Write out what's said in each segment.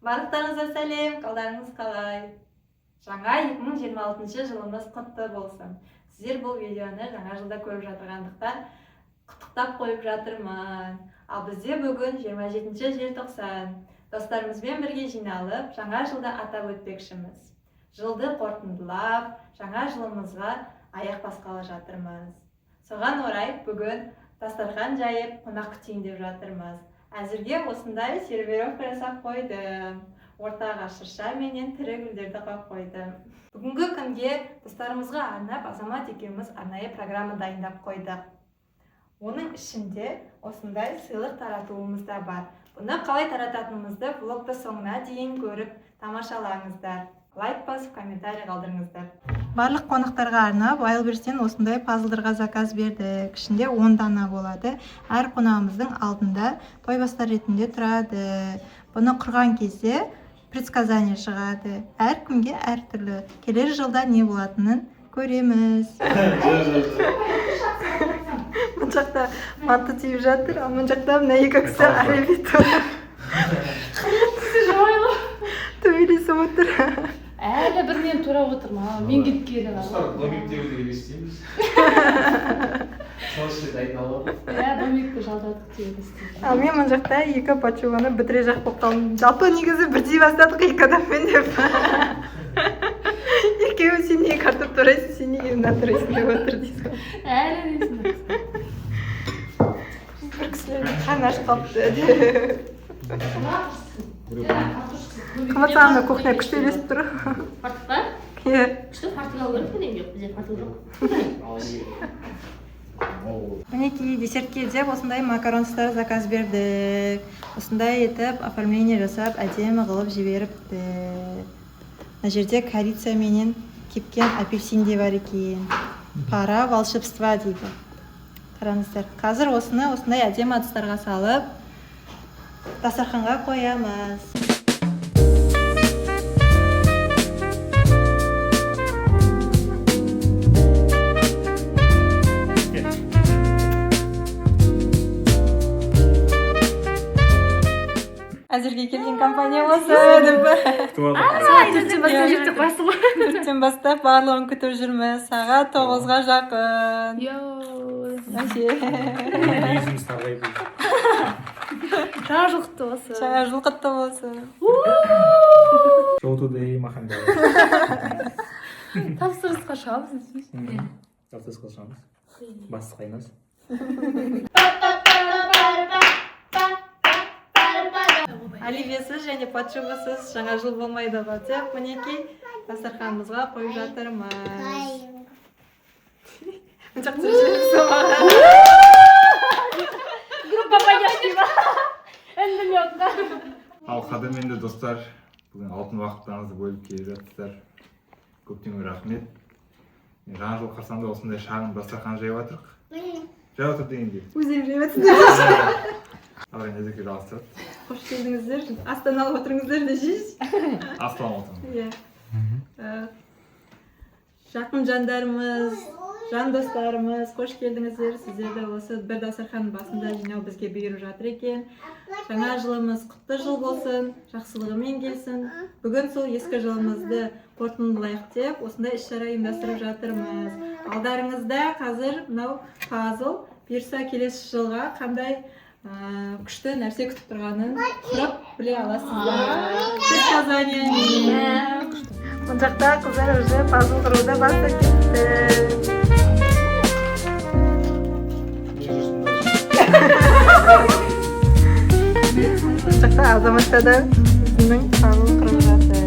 Барлықтарыңызға сәлем, қалдарыңыз қалай? Жаңа 2026 жылымыз құтты болсын. Сіздер бұл видеоны жаңа жылда көріп жатырғандықтан құттықтап қойып жатырмын. Ал бізде бүгін 27 желтоқсан. Достарымызбен бірге жиналып, жаңа жылды атап өтпекшіміз. Жылды қорытындылап, жаңа жылымызға аяқ басқалы жатырмыз. Соған орай бүгін дастархан жайып, қонақ күтейін деп жатырмыз. Әзірге осындай сервировка жасап қойдым. Ортаға шырша менен тірі гүлдерді қойып қойдым. Бүгінгі күнге достарымызға арнап Азамат екеуміз арнайы программа дайындап қойдық. Оның ішінде осындай сыйлық таратуымыз да бар. Бұны қалай тарататынымызды влогты соңына дейін көріп тамашалаңыздар. Лайк басып, комментарий қалдырыңыздар. Барлық қонақтарға арнап Wildberries-тен осындай пазлдарға заказ бердік. Ішінде 10 дана болады. Әр қонағымыздың алдында тойбастар ретінде тұрады. Бұны құрған кезде предсказание шығады. Әркімге әртүрлі. Келер жылда не болатынын көреміз. Мына жақта манты түйіп жатыр, ал мына жақта мына екі кісі оливье төбелесіп отыр. Әлі бір мен турап отырмын, мен кеткелі. Достар, домиктегі елестейміз. Сол жерде дайындалып. Иә, домикті жалдадық деп елестейміз. Ал мен мына жақта екі пачуганы бітіре жақ болып қалдым. Жалпы негізі бірдей бастадық екі адаммен деп. Екеуі сен неге картоп турайсың, сен неге мына турайсың деп отыр дейсің ғой. Әлі дейсің. Бір кісілердің қаны ашып қалыпты. Қымбат саған кухня күшті үйлесіп тұр. Фартук па? Иә. Күшті фартук алу керек пе жоқ, бізде фартук жоқ. Мінекей десертке деп осындай макаронстар заказ бердік. Осындай етіп оформление жасап әдемі қылып жіберіпті. Мына жерде корица менен кепкен апельсин де бар екен. Пора волшебства дейді. Қараңыздар. Қазір осыны осындай әдемі ыдыстарға салып дастарханға қоямыз. Әзірге келген компания осы деп. Сағат 4-тен бастап жеттік қоясың ғой. 4-тен бастап барлығын күтіп жүрміз. Сағат 9-ға жақын. Йоу. Вообще. Мүйізіміз тарғайды. Жаңа жыл құтты болсын. Жаңа жыл құтты болсын. Show today маханда. Тапсырысқа шығамыз. Тапсырысқа шығамыз. Бас қайнас. Оливьесіз және пачугасыз жаңа жыл болмайды ғой деп мінекей дастарханымызға қойып жатырмыз. Мына жақта жүріп маған. Группа поддержки ба? Үндемей. Ал қадірменді достар, бүгін алтын уақыттарыңызды бөліп келіп жатсыздар. Көптен көп рахмет. Жаңа жыл қарсаңында осындай шағын дастархан жайып жатырық. Жайып жатыр дегенде. Өздерің жайып жатсыңдар. Ал енді әзірге жалғастырады. Қош келдіңіздер. Астан алып отырыңыздар да жейсіз. Астан алып отырмын. Иә. Жақын жандарымыз, жан достарымыз, қош келдіңіздер. Сіздерді осы бір дастарханның басында жинау бізге бұйырып жатыр екен. Жаңа жылымыз құтты жыл болсын, жақсылығымен келсін. Бүгін сол ескі жылымызды қорытындылайық деп осындай іс-шара ұйымдастырып жатырмыз. Алдарыңызда қазір мынау пазл, бұйырса келесі жылға қандай күшті нәрсе күтіп тұрғанын сұрап біле аласыздар. Предсказание. Мына жақта қыздар уже пазл құруды бастап кетті. Мына жақта Азаматта да өзінің пазл құрып жатыр.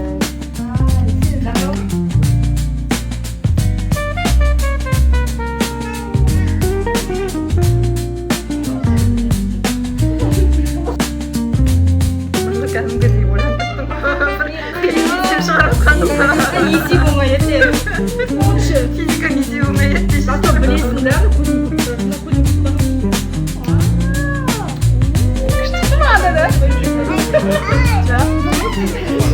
Бұны кәдімгідей ойланып таптым. Бір қиын есеп шығарып жатқаным. Есеп оңай еді. Лучше физика есеп оңай еді. Зато білесің да, көзің көріп тұрады. Күшті шығады да? Жоқ. Артық шоты беремін.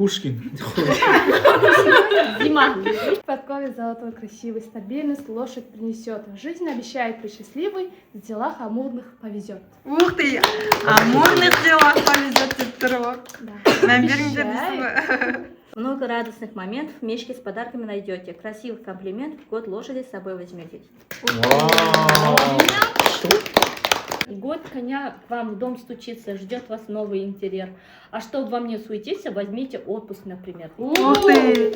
Пушкин. Зима. В подкове золотой красивой стабильность лошадь принесет. Жизнь обещает быть счастливой, в делах амурных повезет. Ух ты, амурных делах повезет деп тұр ғой. Да. Мән беріңдер дейсің ғой. Много радостных моментов в мешке с подарками найдете. Красивых комплиментов год лошади с собой возьмете. Вау. Год коня к вам в дом стучится, ждет вас новый интерьер. А чтобы вам не суетиться, возьмите отпуск, например. Ух ты.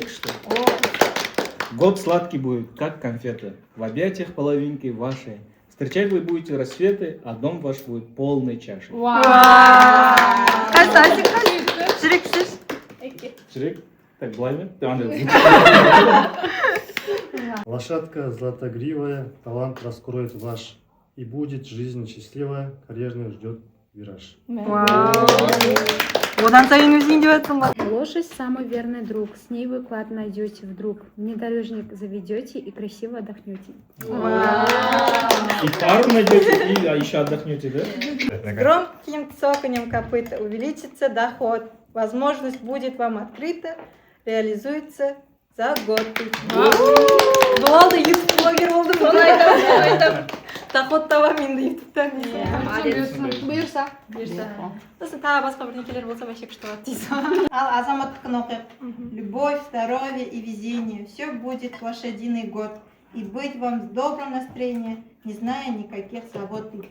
Год сладкий будет, как конфеты. В объятиях половинки вашей. Встречать вы будете рассветы, а дом ваш будет полной чашей. Вау. Қайсы, Асик, қайсы? Жүрек шеш. Жүрек, так, былай ма? Андай. Лошадка златогривая, талант раскроет ваш. И будет жизнь счастливая, карьерный ждет вираж. Вау. Одан сайын өзің деп жатсың ғой. Лошадь самый верный друг, с ней вы клад найдете вдруг. Внедорожник заведете и красиво отдохнете. И пару найдете, и еще отдохнете, да? Громким цоканьем копыта увеличится доход. Возможность будет вам открыта, реализуется за год. Болды, ютуб блогер болдым. Соны айтамын, соны айтамын. Доход табамын енді ютубтан дейсің. Бұйырса. Бұйырса. Сосын тағы басқа бірдеңкелер болса, вообще күшті болады дейсің. Ал Азаматтікін оқиық. Любовь, здоровье и везение. Все будет лошадиный год. И быть вам в добром настроении, не зная никаких забот. Біз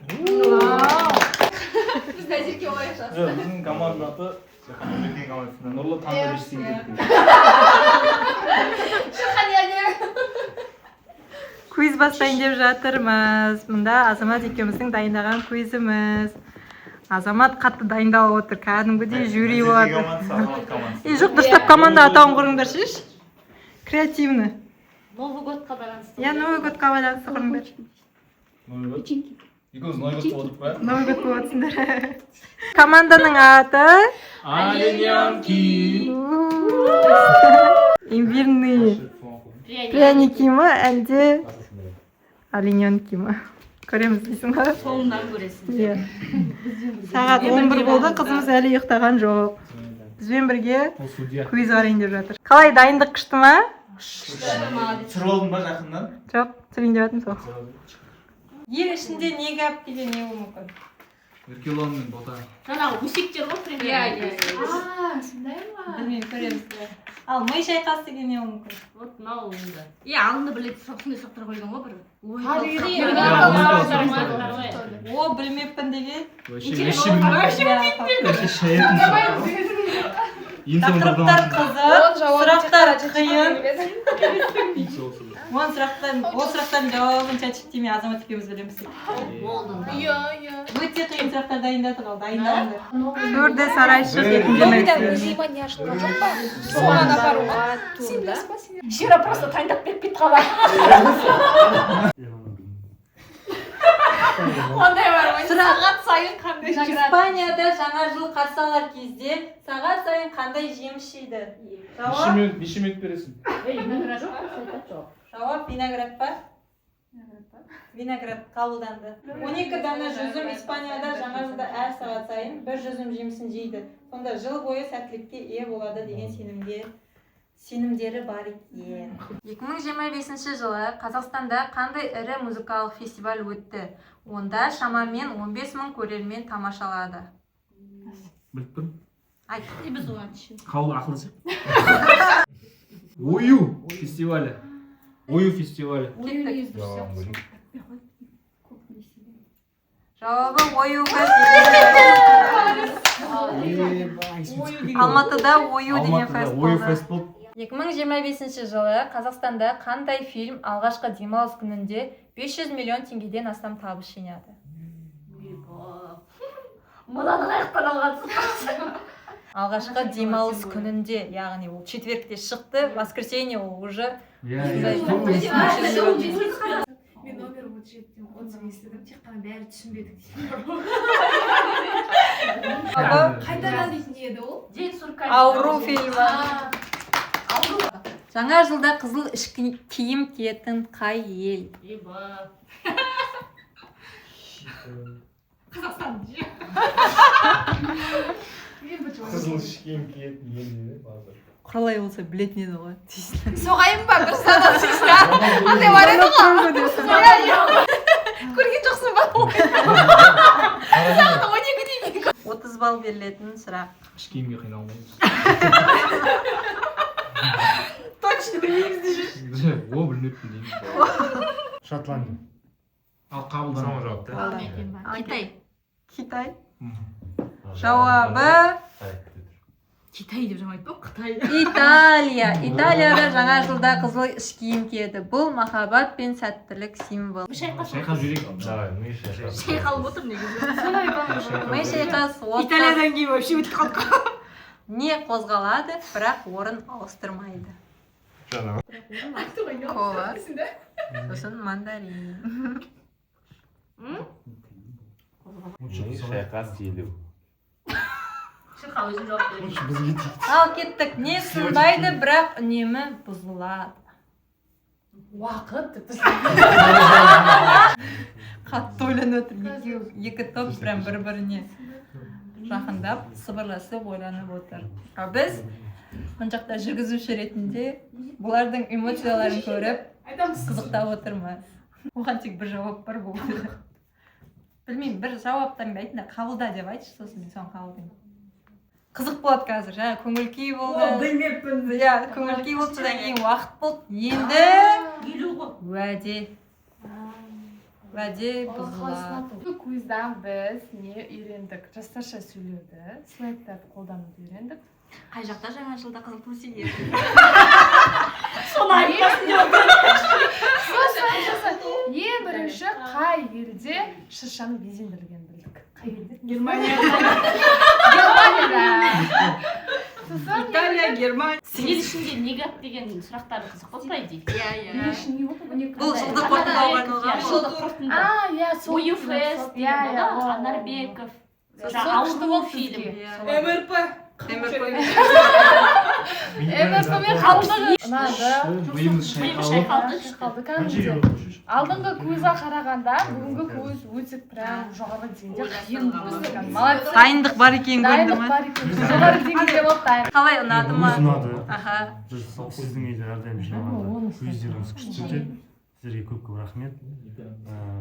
Назерке олай. Жоқ, біздің команданың аты Нұрлекең командасынан. Нұрлы таңда бестен келді. Квиз бастайын деп жатырмыз. Мында Азамат екеуміздің дайындаған квизіміз. Азамат қатты дайындалып отыр, кәдімгідей жюри Назерке болады. командасы, Азамат командасы. И жоқ, дұрыстап команда атауын құрыңдаршы, креативно. Новый год қа байланысты. Иә, Новый год қа байланысты құрыңдар. Новый год. Екеуміз Новый год болып отырмық па? Новый год болып отырсыңдар. Команданың аты Олененки. Имбирные пряники ма, әлде олененки ма, көреміз дейсің ғой. Соңынан көресің. Иә, сағат 11 болды, қызымыз әлі ұйықтаған жоқ, бізбен бірге Ол судья. Квиз қарайын деп жатыр. Қалай, дайындық күшті ма? Түсіріп алдың ба жақыннан? Жоқ, түсірейін деп жатырмын сол. Ел ішінде не гәп деген не болуы мүмкін? Еркебұлан мен Бота. Жаңағы өсектер ғой примерно. Иә, иә. А, сондай ма? Білмеймін, көреміз. Ал ми шайқас деген не болуы мүмкін? Вот мынау енді. Е, алдында бір рет сондай сұрақтар қойған ғой бір. Табиғи. Иә, логикалық сұрақтар. О, білмеппін деген. Вообще, вообще білмеймін. Вообще шаятын. Тақырыптар қызық, сұрақтар қиын. Он сұрақтан, ол сұрақтардың жауабын чат мен Азамат екеуміз білеміз. Болды. Иә, иә. Өте қиын сұрақтар дайындадық, ал дайындалыңдар. Төрде сарайшық Новыйдан не ашылған жоқ па? Соған апаруға. Сен білесің ба, сен? Шира просто таңдап беріп кетіп қалады. Мен оны білмеймін. Ондай бар ғой. Сұрақ. Сағат сайын қандай награда? Испанияда жаңа жыл қарсы алар кезде сағат сайын қандай жеміс жейді? Неше Жауап, минут, неше минут бересің? Ей, виноград жоқ па? Жоқ. жауап виноград па? Виноград қабылданды. 12 дана жүзім. Испанияда жаңа жылда әр сағат сайын бір жүзім жемісін жейді. Сонда жыл бойы сәттілікке ие болады деген сенімдері бар екен. 2025 жылы Қазақстанда қандай ірі музыкалық фестиваль өтті? Онда шамамен 15 мың көрермен тамашалады. Біліп тұрмын. Айт. И біз оған түсін. Қабыл ақылды сияқты. Ою фестивалі. Ою фестивалі. Кеттік. Жауабын бөлек. Жауабы ою фестивалі. Алматыда ою деген Алматыда фест ою болды. Фест болды. 2025 жылы Қазақстанда қандай фильм алғашқы демалыс күнінде 500 миллион теңгеден астам табыс жинады? Мынаны қаяқтан алғансың? Алғашқы демалыс күнінде, яғни ол четверг те шықты, воскресенье ол уже Иә, осындай. Иә. Мен номер 37-ден отзыв естідім, тек қана бәрі түсінбедік дейді. Жауабы Қайтадан дейтін не еді ол? День сурка. Ауру фильмі. Жаңа жылда қызыл ішкі киім киетін қай ел? Еба. Қазақстан. Мен бір Қызыл іш киім киетін ел не базар. Құралай болса білетін еді ғой дейсің. Соғайын ба бір санап дейсің. Андай бар еді ғой. Иә, көрген жоқсың ба? Сағат 12-ден кейін. 30 балл берілетін сұрақ. Іш киімге қиналмаймыз. Точно білмейміз деші. О, білмеппін дейміз. Шотландия. Ал қабылданды. Соңғы жауап та. Китай. Китай. Жауабы Китай деп жаңа айтпа, Қытай. Италия. Италияда жаңа жылда қызыл іш киім киеді. Бұл махаббат пен сәттілік символы. Шайқап жіберейік. Давай, ми шайқап. Шайқалып отыр негізі. Ми шайқас 30. Италиядан кейін вообще өтіп қалдық. Не қозғалады, бірақ орын ауыстырмайды. Жаңа. Кола. Сосын мандарин. Ми шайқас 50. Шырқа өзің жауап бер. Лучше бізге тиді. Ал кеттік. Не сынбайды, бірақ үнемі бұзылады. Уақыт деп. Қатты ойланып отыр. Екеу, екі топ прям бір-біріне жақындап, сыбырласып ойланып отыр. А біз мына жақта жүргізуші ретінде бұлардың эмоцияларын көріп, қызықтап отырмыз. Оған тек бір жауап бар болды. Білмеймін, бір жауаптан айтыңдар, қабылда деп айтшы, сосын мен соны қабылдаймын. Қызық болады қазір, жаңа көңіл күй болды. Білмеппін. Иә, көңіл күй болды, содан кейін уақыт болды. Енді 50 ғой. уәде. Уәде бұзылады. Бұл квиздан біз не үйрендік? Жастарша сөйлеуді, слайдтарды қолдануды үйрендік. Қай жақта жаңа жылда қызыл трусы киеді? Соны айтпасын деп. Сосын ең бірінші қай елде шыршаның безендірілгенін білдік. Қай елде? Германия. Германияда. Сосын Италия, Германия. Ел ішінде не гәп деген сұрақтары қызық болды, по идее. Иә, ел ішінде не болды? Бұл жылды қорытындылауға арналған. Жылды қорытынды. А, иә, сол. Ою фест Иә, деген иә. болды, Анарбеков. Сол Жаңа күшті ауру болды фильм. бізге. Иә. МРП. МРП. МРП мен қабылдады. Ұнады. Миымыз Миымыз шайқалып. шайқалды. Шайқалды Қанша кәдімгідей. елу? Алдыңғы квизға қарағанда бүгінгі квиз өте прям жоғары деңгейде қиын болды. Молодцы. Дайындық бар екенін көрді Дайындық ма? бар екен. Жоғары деңгейде болды дайындық. Қалай ұнады ма? Өз ұнады. Аха. Біз сіздің үйде әрдайым жиналғанда квиздеріңіз күшті өтеді. Сіздерге көп көп рахмет.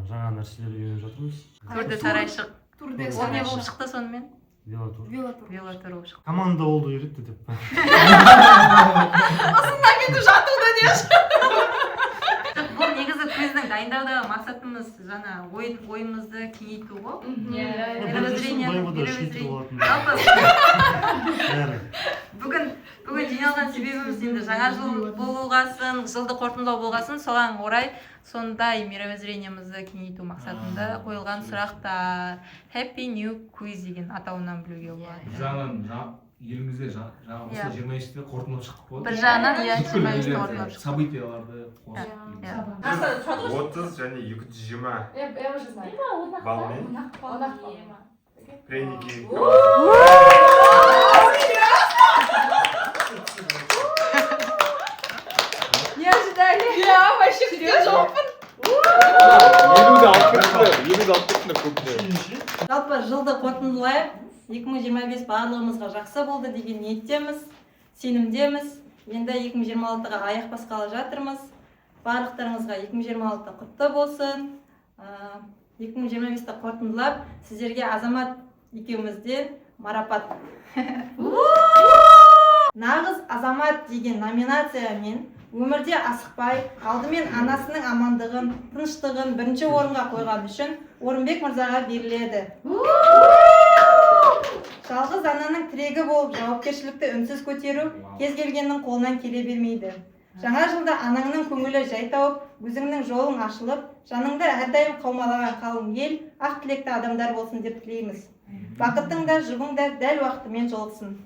Жаңа нәрселер үйреніп жатырмыз. Тур де Сарайшық. Тур де Ол не болып шықты сонымен? Велотур. Велотур. Велотур болып шықты. Команда болуды үйретті деп. Мен жатуды не? Бұл негізі квиздің дайындаудағы мақсатымыз жаңа ойын ойымызды кеңейту ғой. Иә, иә. Мировоззрение, Байбуда мировоззрение. шүйтір болатын. Жалпы Бәрі. бүгін жиналған себебіміз енді жаңа жыл болғасын, жылды қорытындылау болғасын, соған орай сондай мировоззрениемізді кеңейту мақсатында қойылған сұрақтар. Happy New Quiz деген атауынан білуге болады. Бір жағынан елімізде жаңа осы Иә. 23-те қорытындылап шықтық қой. Бір жағынан иә, Бүткіл 23-те нелерді, қорытындылап шықтық. событияларды қосып. Иә. 30 және 220 Я уже знаю. балмен Он ақ балл. пряники. Не ожидали? Иә, вообще күткен жоқпын. 50-ді алып кеттіңдер, 50-ді алып кеттіңдер көбіне. Неше? Жалпы жылды қорытындылайық. 2025 барлығымызға жақсы болды деген ниеттеміз, сенімдеміз. Енді 2026-ға аяқ басқалы жатырмыз. Барлықтарыңызға 2026 құтты болсын. 2025-ті қорытындылап, сіздерге Азамат екеумізден марапат. Нағыз азамат деген номинациямен өмірде асықпай, алдымен анасының амандығын, тыныштығын бірінші орынға қойған үшін Орынбек мырзаға беріледі. Жалғыз ананың тірегі болып жауапкершілікті үнсіз көтеру кез келгеннің қолынан келе бермейді. Жаңа жылда анаңның көңілі жай тауып, өзіңнің жолың ашылып, жаныңда әрдайым қаумалаған қалың ел, ақ тілекті адамдар болсын деп тілейміз. Бақытың да, жұбың да дәл уақытымен жолықсын.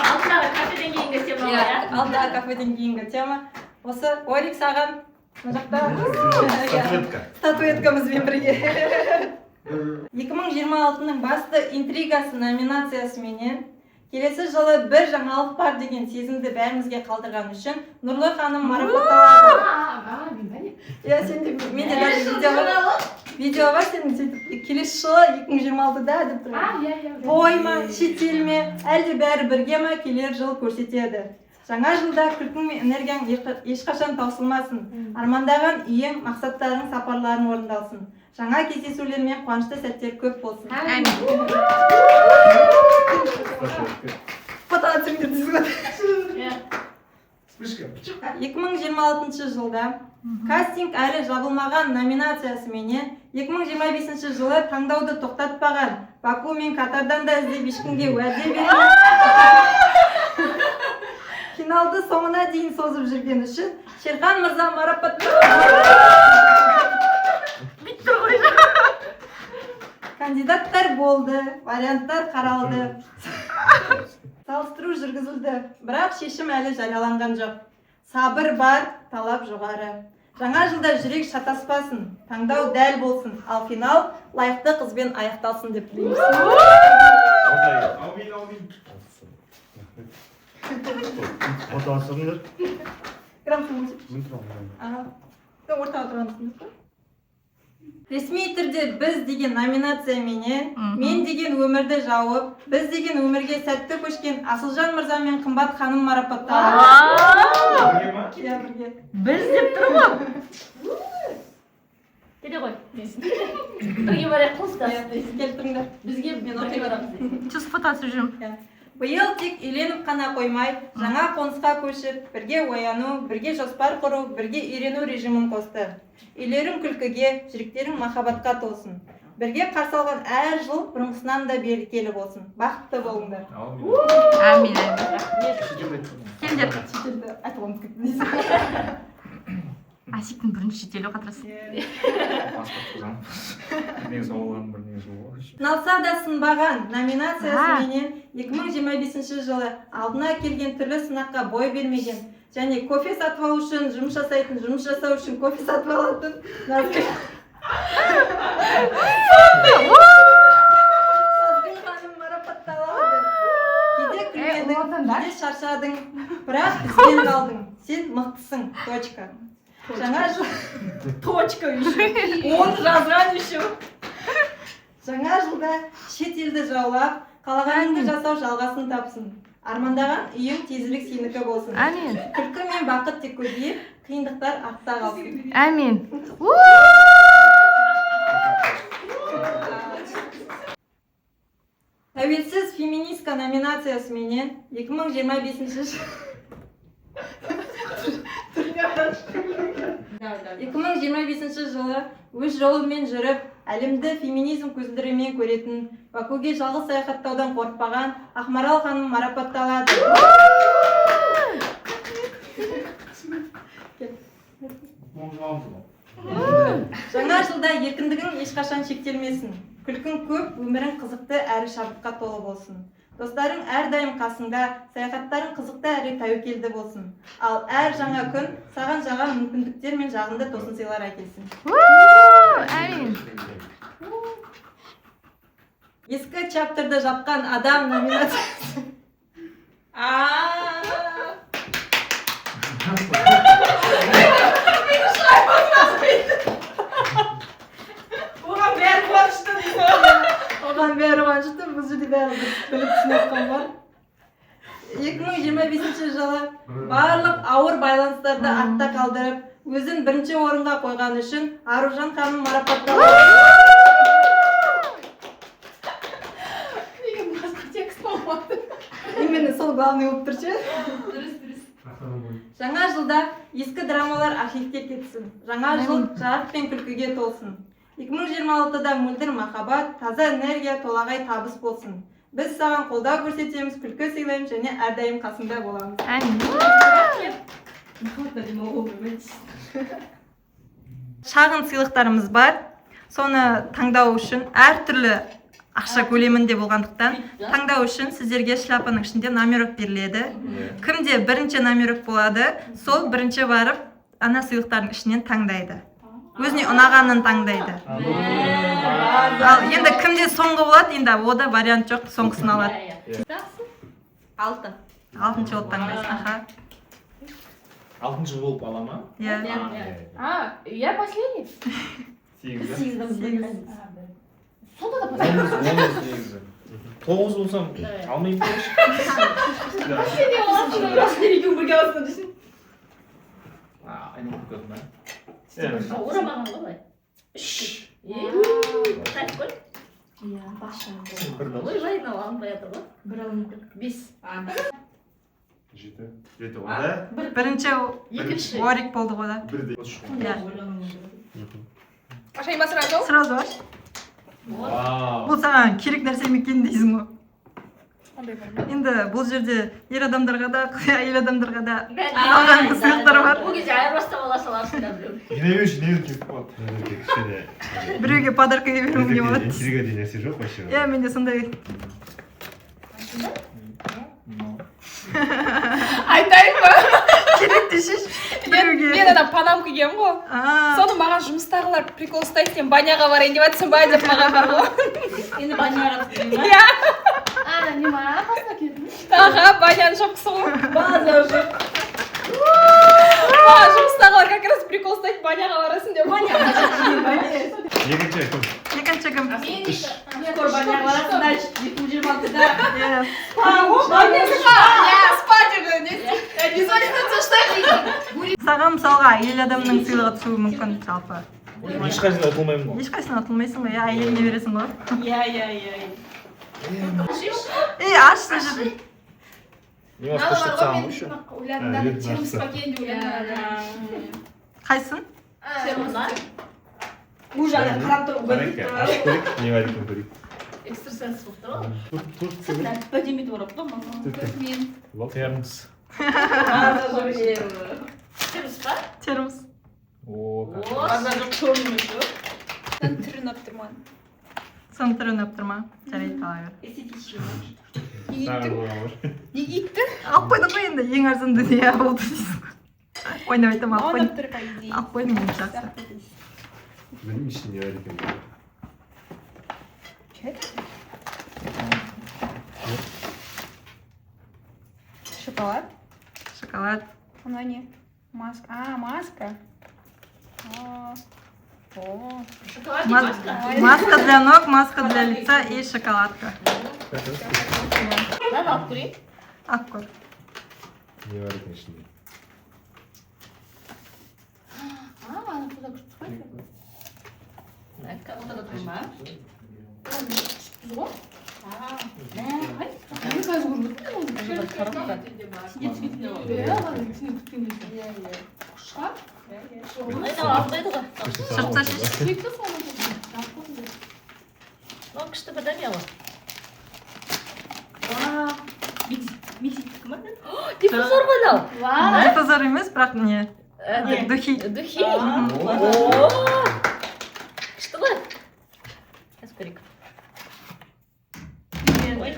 Алдындағы кафеден кейінгі тема ғой, Иә, иә? алдағы кафеден кейінгі тема. Осы Орик саған мына жақта Статуэтка. статуэткамызбен бірге. 2026-ның басты интригасы номинациясыменен Келесі жылы бір жаңалық бар деген сезімді бәрімізге қалдырған үшін Нұрлы ханым марапатталады. Иә, сенде, менде даже видео бар. Видео бар сенің, сөйтіп келесі жылы 2026-да деп тұрған. А, иә, иә. Той ма, шетел ме, әлде бәрі бірге ма, келер жыл көрсетеді. Жаңа жылда күлкің мен энергияң ешқашан таусылмасын. Армандаған үйің, мақсаттарың, сапарларың орындалсын. Жаңа кездесулер мен қуанышты сәттер көп болсын. Әмин. Фото түсіріңдер дейсіз ғой. Вспышка. 2026 жылда кастинг әлі жабылмаған номинациясыменен 2025 жылы таңдауды тоқтатпаған, Баку мен Катардан да іздеп, ешкімге уәде бермей, финалды соңына дейін созып жүрген үшін Шерхан мырза марапатталды. Кандидаттар болды, варианттар қаралды, салыстыру жүргізілді, бірақ шешім әлі жарияланған жоқ. Сабыр бар, талап жоғары. Жаңа жылда жүрек шатаспасын, таңдау дәл болсын, ал финал лайықты қызбен аяқталсын деп тілейміз. Аумин, аумин. Фото түсіріңдер. Грамотно. Мен тұрамын. Ага. Сен ортаға тұрғансың ба? Ресми түрде «Біз» деген номинацияменен мен деген өмірді жауып, біз деген өмірге сәтті көшкен Асылжан мырза мен Қымбат ханым марапатталады. Бірге ма? Иә, бірге. Біз деп тұр ғой. Келе ғой. Бірге барайық, қол ұстасып. Келіп тұрыңдар. Бізге мен бірге барамыз дейсің. Сейчас фото түсіріп жүрмін. Биыл тек үйленіп қана қоймай, жаңа қонысқа көшіп, бірге ояну, бірге жоспар құру, бірге үйрену режимін қосты. Үйлерің күлкіге, жүректерің махаббатқа толсын. Бірге қарсы алған әр жыл бұрынғысынан да берекелі болсын. Бақытты болыңдар. Аумин. Әмин, әмин. Келіңдер. Шетелді айтуға ұмытып кеттім дейсің. Асиктің бірінші шетелі қатырасың. Паспорт бұзамыз. Негізі оған бір негізі ғой. «Сыналса да сынбаған» номинациясыменен 2025 жылы алдына келген түрлі сынаққа бой бермеген және кофе сатып алу үшін жұмыс жасайтын, жұмыс жасау үшін кофе сатып алатын Назгүл ханым марапатталады. Кейде күлмедің, кейде шаршадың, бірақ бізбен қалдың. Сен мықтысың, точка. Жаңа жыл, точка еще. Оны жазған еще. Жаңа жылда шет елді жаулап, қалағаныңды жасау жалғасын тапсын. Армандаған үйің тезірек сенікі болсын. Әмин. Күлкі мен бақыт тек көбейіп, қиындықтар артта қалсын. Әмин. «Тәуелсіз феминистка» номинациясыменен 2025 жыл 2025 жылы өз жолымен жүріп, әлемді феминизм көзілдірігімен көретін, Бакуге жалғыз саяхаттаудан қорықпаған Ақмарал ханым марапатталады. Жаңа жылда еркіндігің ешқашан шектелмесін. Күлкің көп, өмірің қызықты әрі шабытқа толы болсын. Достарың әрдайым қасыңда, саяхаттарың қызықты әрі тәуекелді болсын. Ал әр жаңа күн саған жаңа мүмкіндіктер мен жағымды тосын сыйлар әкелсін. Әмин. «Ескі чаптерді жапқан адам» номинациясы. А. Оған бәрі қуанышты дейсің. Оған бәрі қуанышты, бұл жерде бәрі біліп түсініп жатқан бар. 2025 жылы барлық ауыр байланыстарды артта қалдырып, өзін бірінші орынға қойған үшін Аружан ханым марапатталды. Неге басқа текст болмады? Именно сол главный болып тұр ше. Дұрыс, дұрыс. Жаңа жылда ескі драмалар архивке кетсін. Жаңа жыл жарық пен күлкіге толсын. 2026-да мөлдір махаббат, таза энергия, толағай табыс болсын. Біз саған қолдау көрсетеміз, күлкі сыйлаймыз және әрдайым қасыңда боламыз. Әмин. Шағын сыйлықтарымыз бар. Соны таңдау үшін, әртүрлі ақша көлемінде болғандықтан, таңдау үшін сіздерге шляпаның ішінде номерок беріледі. Кімде бірінші номерок болады, сол бірінші барып ана сыйлықтардың ішінен таңдайды. Өзіне ұнағанын таңдайды. Ал енді кімде соңғы болады, енді ода вариант жоқ, соңғысын алады. Жақсы. 6. Алтыншы болып таңдайсың. Аха. Алтыншы болып ала ма? Иә. А, я последний? Сегіз. Сегіз. Сонда да последний. 10 негізі. 9 болсам алмаймын ба? Последний боласың. Екеуің бірге аласың десең. Айналып кететін ба? Орамаған ғой былай. 3. Қайт қой. Иә, бас жағын. Бір дала. Ойбай, мынау алынбай жатыр ғой. Бір алуы мүмкін. 5. 7. 7 онда. Бірінші Екінші. Орик болды ғой да. Бірде. Иә. Ашайын ба сразу? Сразу аш. Вау. Бұл саған керек нәрсе ме екен дейсің ғой. Қандай бар ма? Енді бұл жерде ер адамдарға да, әйел адамдарға да алған сыйлықтар бар. Ол кезде айырбастап ала саларсың да біреу. Жинай бер, жинай бер, кетіп қалады. Кішкене. Біреуге подарка беруіңе болады. Интрига деген нәрсе жоқ вообще. Иә, менде сондай. Айтайын ба? Керек десейші. Біреуге. Мен ана панамка киемін ғой. Соны маған жұмыстағылар прикол ұстайды, сен баняға барайын деп жатырсың ба деп маған бар ғой. Енді баняға түскен ба? Иә. А, не ма, қасына келдің? Аха, баняның шапкасы ғой. База жоқ. Маған жұмыстағылар как раз прикол ұстайды, баняға барасың деп. Екінші кім? Екінші кім? Скоро баняға барасың, значит, 2026-да. Иә. Иә, спа деп не визуализация жасайық. Саған мысалға әйел адамның сыйлығы түсуі мүмкін жалпы. Ешқайсысына ұтылмаймын ғой. Ешқайсысына ұтылмайсың ғой, иә, әйеліне бересің ғой. Иә, иә, иә. Ей, аш сол. Не вас күшті тастаған ғой еще. Ойладым да, термос па екен деп ойладым. Қайсысын? Термос. Бұл жағы қарап тұр. Қарайық, ашып көрейік, не бар екенін көрейік. Экстрасенс болып тұр ғой. Төрт Сыртынан бірдеме орап тұр мама. Мен. Термос. Термос па? Термос. О, как. Түрін ұнап тұр маған. Соның түрі ұнап тұр ма? Жарайды, ала бер. Эстетичный. Неге иттің? Неге иттің? Алып қойдың ғой енді, ең арзанды не болды дейсің. Ойнап айтамын, алып Ұнап қойдым. тұр, по идее. Алып қойдым енді, жақсы. Білмеймін ішінде не бар екенін. Че это? Шоколад? Шоколад. Мына не? Маска. А, маска. А, О. Шоколад и маска. Маска для ног, маска для лица и шоколадка. Мынаны алып көрейін. Алып көр. Не бар екен ішінде? А, ана құда күшті қой. Ортада тұр ма? Күшті ғой. Мен қазір көріп отырмын оны. Сенде түспейтін ол. Иә, ана сен күткен кезде. Күшті. Мынау алынбайды ғой. Шырт тастайшы. Сүйікті соны. Мынау күшті бірдеме ғой. Мексиктікі ма? Диффузор ғой мынау. Вау. Диффузор емес, бірақ не? Духи. Духи. О, күшті ғой. Қазір көрейік. Ой.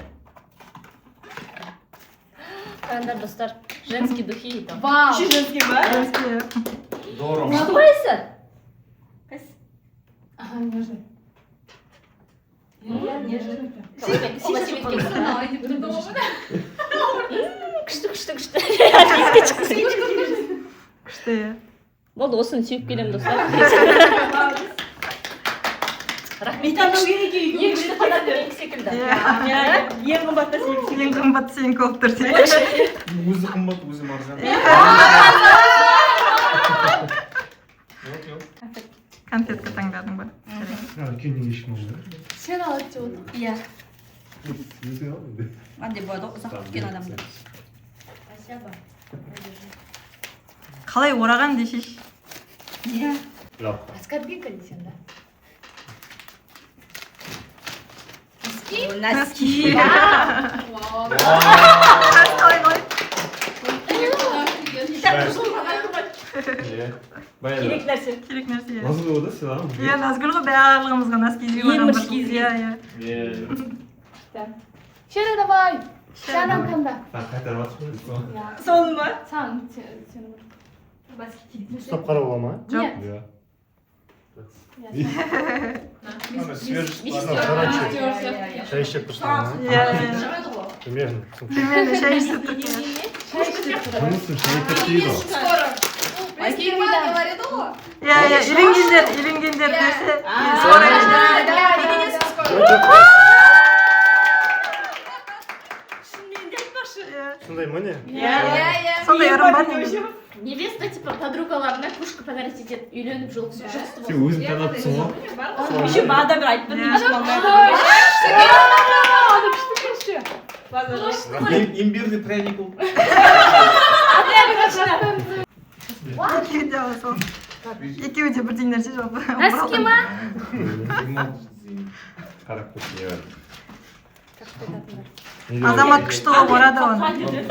Қараңдар, достар, женский духи там. Вау. Женский. Дорого. Күшті ғой иісі. Ага, нежный. Иә, нежный. Күшті, күшті, күшті. Күшті, иә. Болды, осыны сүйіп келемін, достар. Рахмет. Ең күшті подарок менікі секілді. Иә. Ең қымбатты сенікі. Ең қымбат сенікі болып тұр де. Өзі қымбат, өзі маржан. Жоқ, жоқ. Конфетка таңдадың ба? Жарайды. Үлкен неге ешкім алмады? Сен алады деп отыр. Иә. Өзің ал енді. Андай болады ғой, ұзақ күткен адамды. Спасибо. Қалай ораған десейші. Иә. Жоқ. Аскорбинка десең да. Носки. Вау. Қалай, қалай? Иә. Баяғы. Керек нәрсе. Керек нәрсе. Иә. Назгүл ғой да сыйлаған. Иә, Назгүл ғой барлығымызға носки Ең бірінші киіз. Иә, иә. Иә. Шера, давай. Саған таңда. Саған қайтарып жатырмын ғой. Иә. Соны ма? Саған сені бір. Ұстап қарап ала ма? Жоқ. Нет. Иә. Ана свежесть Мисс- бар. Короче, шай ішіп тұрсың. Иә, иә. Шығады ғой. Примерно. Примерно шай ішіп тұр. Жұмысым шай дейді ғой. Скоро. Иә, иә, үйленгендер, үйленгендер десе. Скоро. Да, үйленесің скоро. Шынымен де айтпақшы. Сондай ма не? Иә. Иә, иә. Сондай ырым бар негізі. Невеста типа подругаларына кружка подарить етеді, үйленіп жұлқысы Сен өзің таңдапсың ғой. Еще маған да бір айтып бір. Имбирный пряник ол. Екеуі де сол. Екеуі де бірдей нәрсе жалпы. Носки ма? Қарап көрші не бар. Азамат күшті қылып орады оны.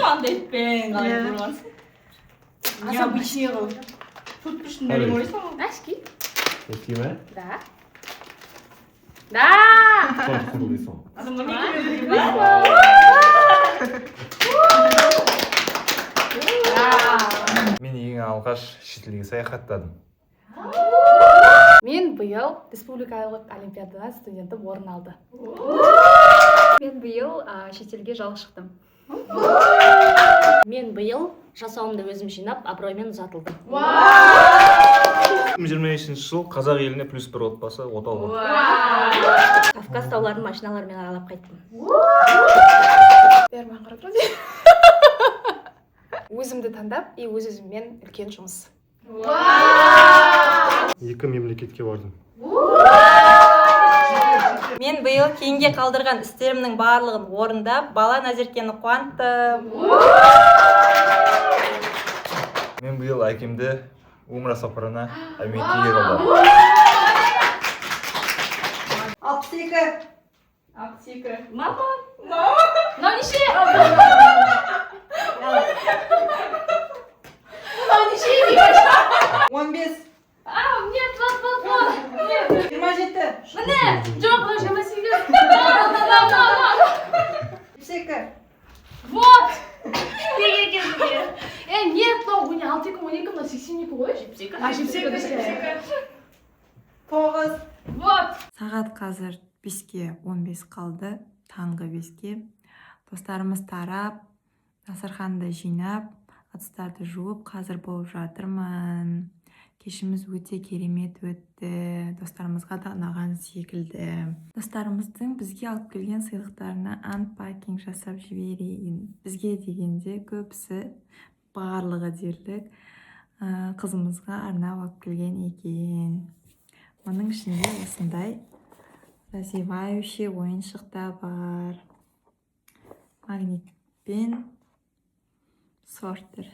Андай етпен қалай Иә. тұрғансың. Необычный қылып. Тут күшті бөлек ойлайсың ғой. Носки. Носки ма? Да. Да. Құрылдайсың. Мен ең алғаш шетелге саяхаттадым. Мен биыл республикалық олимпиададан студентім орын алды. Мен биыл шетелге жалғыз шықтым. Мен биыл жасауымды өзім жинап, абыроймен ұзатылдым. 2025 жыл қазақ еліне плюс бір отбасы отау құрды. Кавказ тауларын машиналармен аралап қайттым. Бәрі маған қарап тұр. Өзімді таңдап и өз өзіммен үлкен жұмыс. Екі мемлекетке бардым. Мен биыл кейінге қалдырған істерімнің барлығын орындап, бала Назеркені қуанттым. Мен биыл әкемді умра сапарына Меккеге жолдадым. 62. 62. Мама, Мынау неше? Мынау неше? 15. А, нет, вот, вот, вот. Нет. 27. Міне, жоқ, мынау 28. Мынау, мынау, мынау, мынау. 72. Вот. Неге екенсің? Э, нет, мынау 16, 12, мынау 82 ғой. 72. А, 72. 9. Вот. Сағат қазір 5-ке 15 қалды, таңғы 5-ке. Достарымыз тарап, дастарханды жинап, ыдыстарды жуып, қазір болып жатырмын. Кешіміз өте керемет өтті. Достарымызға да ұнаған секілді. Достарымыздың бізге алып келген сыйлықтарына unpacking жасап жіберейін. Бізге дегенде көбісі, барлығы дерлік, қызымызға арнап алып келген екен. Оның ішінде осындай развивающий ойыншық та бар. Магнитпен сортер.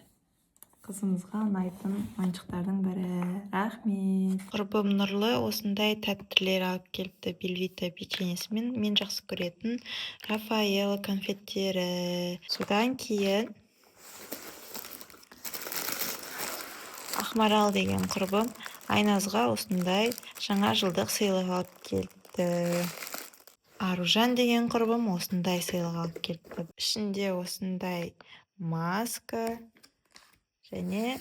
Қызымызға ұнайтын ойыншықтардың бірі. Рахмет. Құрбым Нұрлы осындай тәттілер алып келіпті, Бельвита печеньесімен мен жақсы көретін Рафаэлло конфеттері. Содан кейін Ақмарал деген құрбым Айназға осындай жаңа жылдық сыйлық алып келіпті. Аружан деген құрбым осындай сыйлық алып келіпті. Ішінде осындай маска және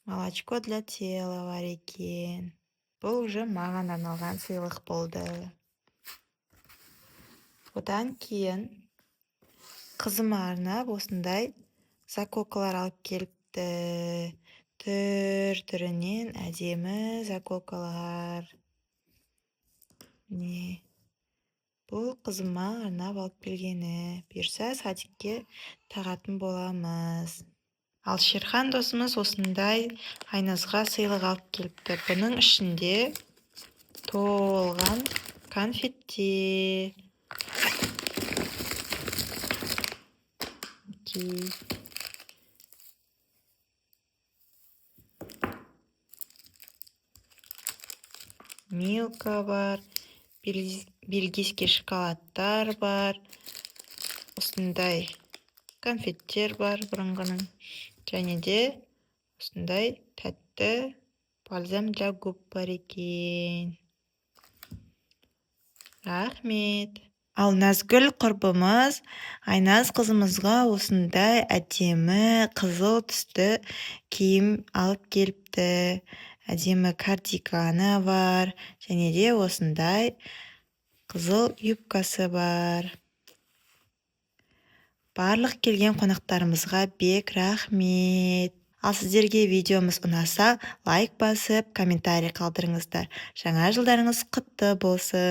молочко для тела бар екен. Бұл уже маған арналған сыйлық болды. Одан кейін қызыма арнап осындай заколкалар алып келіпті. Түр-түрінен әдемі заколкалар. Міне. Бұл қызыма арнап алып келгені. Бұйырса садикке тағатын боламыз. Ал Шерхан досымыз осындай Айназға сыйлық алып келіпті. Бұның ішінде толған конфеттер. Окей. Милка бар, бельгийский шоколадтар бар, осындай конфеттер бар бұрынғының, және де осындай тәтті бальзам для губ бар екен. Рахмет. Ал Назгүл құрбымыз Айназ қызымызға осындай әдемі қызыл түсті киім алып келіпті. Әдемі кардиганы бар, және де осындай Қызыл юбкасы бар. Барлық келген қонақтарымызға бек рахмет. Ал сіздерге видеомыз ұнаса, лайк басып, комментарий қалдырыңыздар. Жаңа жылдарыңыз құтты болсын!